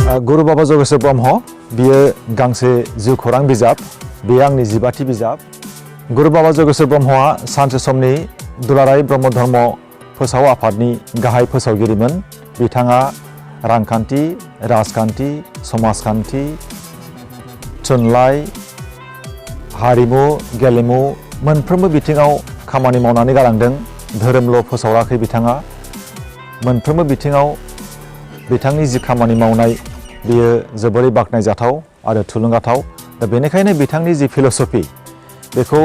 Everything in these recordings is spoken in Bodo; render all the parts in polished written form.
गुरु बाबा जगेश्वर ब्रह्म बियो गांसे जिउ खौरां बिजाब बेयो आंनि 15थि बिजाब। गुरु बाबा जगेश्वर ब्रह्मआ सानसे समनि दुलाराय ब्रह्म धर्म फोसाव आफादनि गाहाय फोसावगिरिमोन। बिथाङा रांखान्थि, राजखान्थि, समाजखान्थि, थुनलाइ, हारिमु, गेलेमु मोनफ्रोमबो बिथिङाव खामानि मावनानै गालांदों। धोरोमल' फोसावराखै बिथाङा, मोनफ्रोमबो बिथिङाव बिथांनि जि खामानि मावनाय बेयो जोबोरै बाख्नायजाथाव आरो थुलुंगाथाव। दा बेनिखायनो बिथांनि जि फिल'सफि बेखौ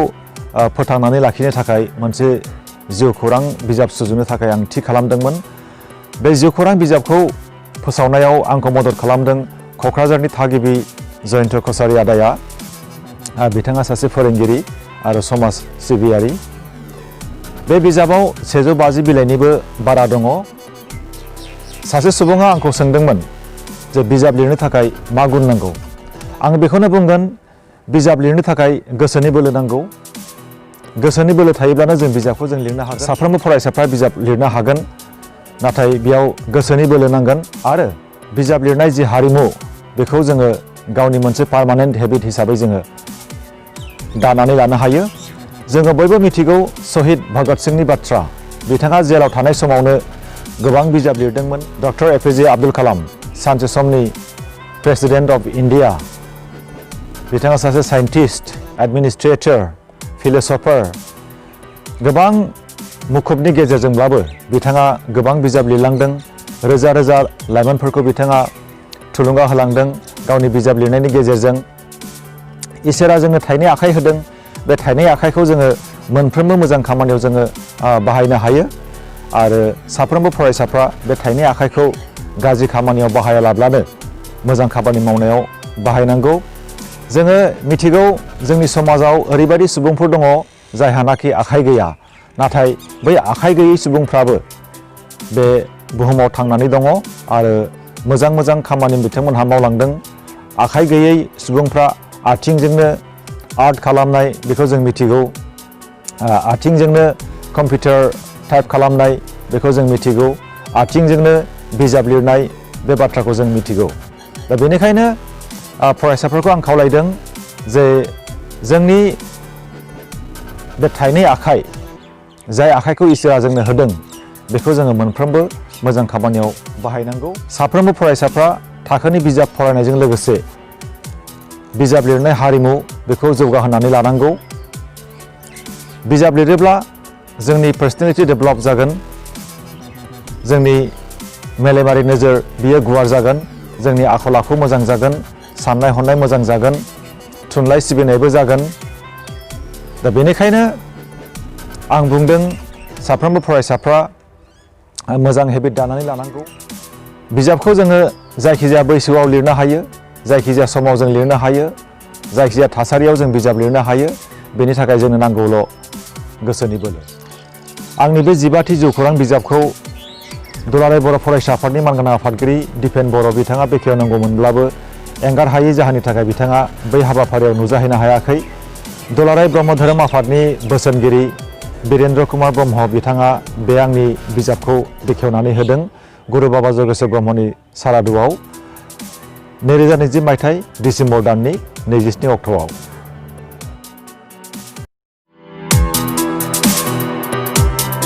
फोथांनानै लाखिनो थाखाय मोनसे जिउ खौरां बिजाब सुजुनो थाखाय आं थि खालामदोंमोन। बे जिउ खौरां बिजाबखौ फोसावनायाव आंखौ मदद खालामदों क'क्राझारनि थागिबि जयन्त कछारी आदाया। बिथाङा सासे फोरोंगिरि आरो समाज सिबियारि। बे बिजाबाव 150 बिलाइनिबो बारा दङ। सासे सुबुङा आंखौ सोंदोंमोन जे बिजाब लिरनो थाखाय मा गुन नांगौ। आं बेखौनो बुंगोन, बिजाब लिरनो थाखाय गोसोनि बोलो नांगौ। गोसोनि बोलो थायोब्लानो जों बिजाबखौ जों लिरनो हागोन। साफ्रोमबो फरायसाफ्रा बिजाब लिरनो हागोन, नाथाय बेयाव गोसोनि बोलो नांगोन। आरो बिजाब लिरनाय जि हारिमु बेखौ जोङो गावनि मोनसे पार्मानेन्ट हेबिट हिसाबै जोङो दानानै लानो हायो। जोङो बयबो मिथिगौ शहीद भगत सिंहनि बाथ्रा। बिथाङा जेलाव थानाय समावनो गोबां बिजाब लिरदोंमोन। डक्टर एपिजे आब्दुल कालाम, सानसे समनि प्रेसिडेन्ट अफ इन्डिया, बिथाङा सासे साइन्टिस्ट, एडमिनिस्ट्रेटर, फिल'सफार। गोबां मुखुबनि गेजेरजोंब्लाबो बिथाङा गोबां बिजाब लिरलांदों। रोजा रोजा लाइमोनफोरखौ बिथाङा थुलुंगा होलांदों गावनि बिजाब लिरनायनि गेजेरजों। इसोरा जोंनो थाइनै आखाइ होदों। बे थाइनै आखाइखौ जोङो मोनफ्रोमबो मोजां खामानियाव जोङो बाहायनो हायो। आरो साफ्रोमबो फरायसाफ्रा बे थाइनै आखाइखौ गाज्रि खामानियाव बाहायालाब्लानो मोजां खामानि मावनायाव बाहायनांगौ। जोङो मिथिगौ जोंनि समाजाव ओरैबायदि सुबुंफोर दङ जायहानाखि आखाइ गैया, नाथाय बै आखाइ गैयै सुबुंफ्राबो बे बुहुमाव थांनानै दङ आरो मोजां मोजां खामानि बिथांमोनहा मावलांदों। आखाइ गैयै सुबुंफ्रा आथिंजोंनो आर्ट खालामनाय बेखौ जों मिथिगौ। आथिंजोंनो कम्पिउटार टाइप खालामनाय बेखौ जों मिथिगौ। आथिंजोंनो बिजाब लिरनाय बे बाथ्राखौ जों मिथिगौ। दा बेनिखायनो फरायसाफोरखौ आं खावलायदों जे जोंनि बे थाइनै आखाइ, जाय आखाइखौ इसोरा जोंनो होदों, बेखौ जोङो मोनफ्रोमबो मोजां खामानियाव बाहायनांगौ। साफ्रोमबो फरायसाफ्रा थाखोनि बिजाब फरायनायजों लोगोसे बिजाब लिरनाय हारिमु बेखौ जौगाहोनानै लानांगौ। बिजाब लिरोब्ला जोंनि पार्सनेलिटि डेभेलप जागोन, जोंनि मेलेमारि नोजोर बियो गुवार जागोन, जोंनि आखल आखु मोजां जागोन, साननाय हनाय मोजां जागोन, थुनलाइ सिबिनायबो जागोन। दा बेनिखायनो आं बुंदों साफ्रोमबो फरायसाफ्रा मोजां हेबिट दानानै लानांगौ। बिजाबखौ जोङो जायखिजाया बैसोआव लिरनो हायो, जायखिजाया समाव जों लिरनो हायो, जायखिजाया थासारियाव जों बिजाब लिरनो हायो। बेनि थाखाय जोंनो नांगौल' गोसोनि बोलो। आंनि बे 15थि जिउ खौरां बिजाबखौ दुलाराय बर' फरायसा आफादनि मानगोनां आफादगिरि दिपेन बर' बिथाङा बेखेवनांगौमोनब्लाबो एंगार हायै जाहोननि थाखाय बिथाङा बै हाबाफारियाव नुजाहैनो हायाखै। दुलाराय ब्रह्म धोरोम आफादनि बोसोनगिरि बिरेन्द्र कुमार ब्रह्म बिथाङा बे आंनि बिजाबखौ बेखेवनानै होदों गुरु बाबा जगेश्वर ब्रह्मनि सारादुआव 2020 मायथाइ डिसेम्बर दाननि 27 अक्ट'आव।